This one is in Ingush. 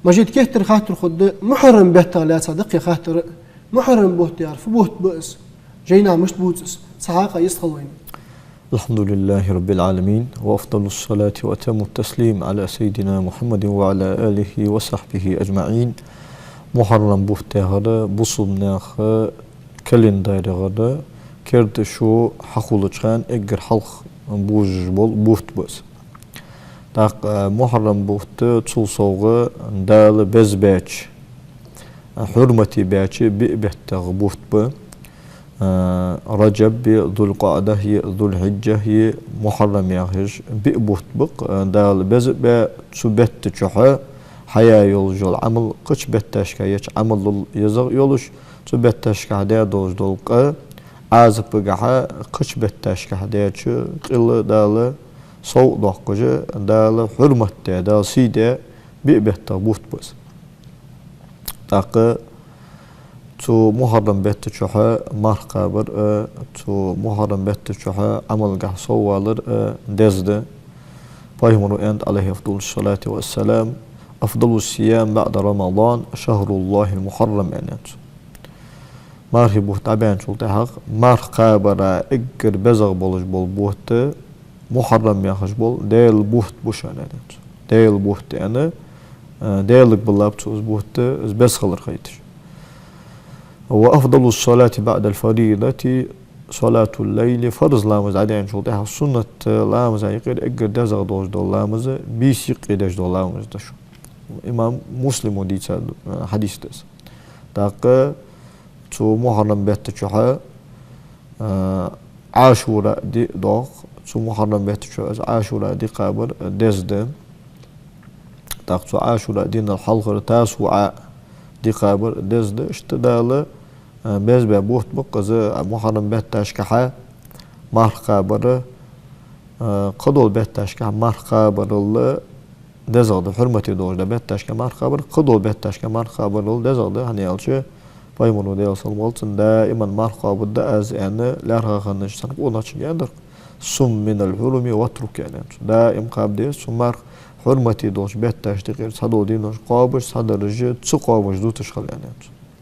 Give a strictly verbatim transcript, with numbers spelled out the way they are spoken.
Мажит, кхетар хаттар хургда, мухьаррам беттах лаьца да-кх ер хаттар. Мухьаррам бутт яхар фу бутт ба из? Жайнашка мишта бувц из? Цхьа хьакъа йистхила вайна. الحمد لله رب العالمين، وأفضل الصلاة وأتم التسليم على سيدنا محمد وعلى آله وصحبه أجمعين. Мухьаррам бутт яхар бусалба наьха календарь яхар, керда шу хьахулача хана эггара хьалха божаш бола бутт ба из. ТӀаккха мухьаррам бутт цул совгӀа Дала беза баьча, хьурмате баьча биъ беттах бутт ба. Раджаб я, Зуль-КъаӀда я, Зуль-Хьиджа я, мухьаррам яхаш биъ бутт ба-кх Дала беза а баь, цу бетта чухьа хьаяь йолаш йола Ӏамал кхыча бетташка еча Ӏамалал езагӀа йолаш, цу бетташка даь долаш дола къа Ӏазапагахьа кхыча бетташка даьча къайла Дала сов а доаккхаш, Дала хьурмат даь, Дала сий даь биъ беттах бутт ба из. ТӀаккха цу мухьаррам бетта чухьа марха кхабар а, цу мухьаррам бетта чухьа Ӏамалгахьа соввалар а деза да. Пайхамара аьннад, عليه أفضل الصلاة والسلام: أفضل الصيام بعد رمضان شهر الله المحرم, аьннад цо. Мархий бутт дӀабаьнначул тӀехьагӀа марха кхабара эггара безагӀа болаш бола бутт мухьаррам яхаш бола Даьла бутт ба шоана, аьннад цо. Даьла бутт аьнна, Даьлага биллаб цо из бутт, из беза хилар хайташ. وأفضل الصلاة بعد الفريضة صلاة الليل, фарз ламаз дӀадаьнначул тӀехьагӀа суннат ламаза юкъера эггара дезагӀа долаш дола ламаз бийса юкъе деш дола ламаз да шоана. Имам Муслима дийца хьадис да из. ТӀаккха цу мухьаррам бетта чухьа Ӏашура ди доагӀа, цу мухьаррам бетта чухьа из Ӏашура ди кхабар деза да. ТӀаккха цу Ӏашура динал хьалхара ТасуӀа ди кхабар деза да. Иштта Дала беза баь бутт ба-кх из мухьаррам бетташкахьа марха кхабар, кхыдола бетташкахьа марха кхабарал дезагӀа да, хьурмате долаш дола бетташка марха кхабар кхыдола бетташка марха кхабарал дезагӀа да, хӀана аьлча Пайхамара, Даьла салам хилда цунна, даим марха кхоабаргда аз, аьнна, лаьрхӀа хиннача цхьан къонахчунга аьннадар-кх: صم من الحرم واترك, аьннад цо. Даим кхаба деза цу марха хьурмате долча бетташта юкъера цхьадола денош кхоабаш, цхьадараш ца кхоабаш дуташ хила, аьннад цо.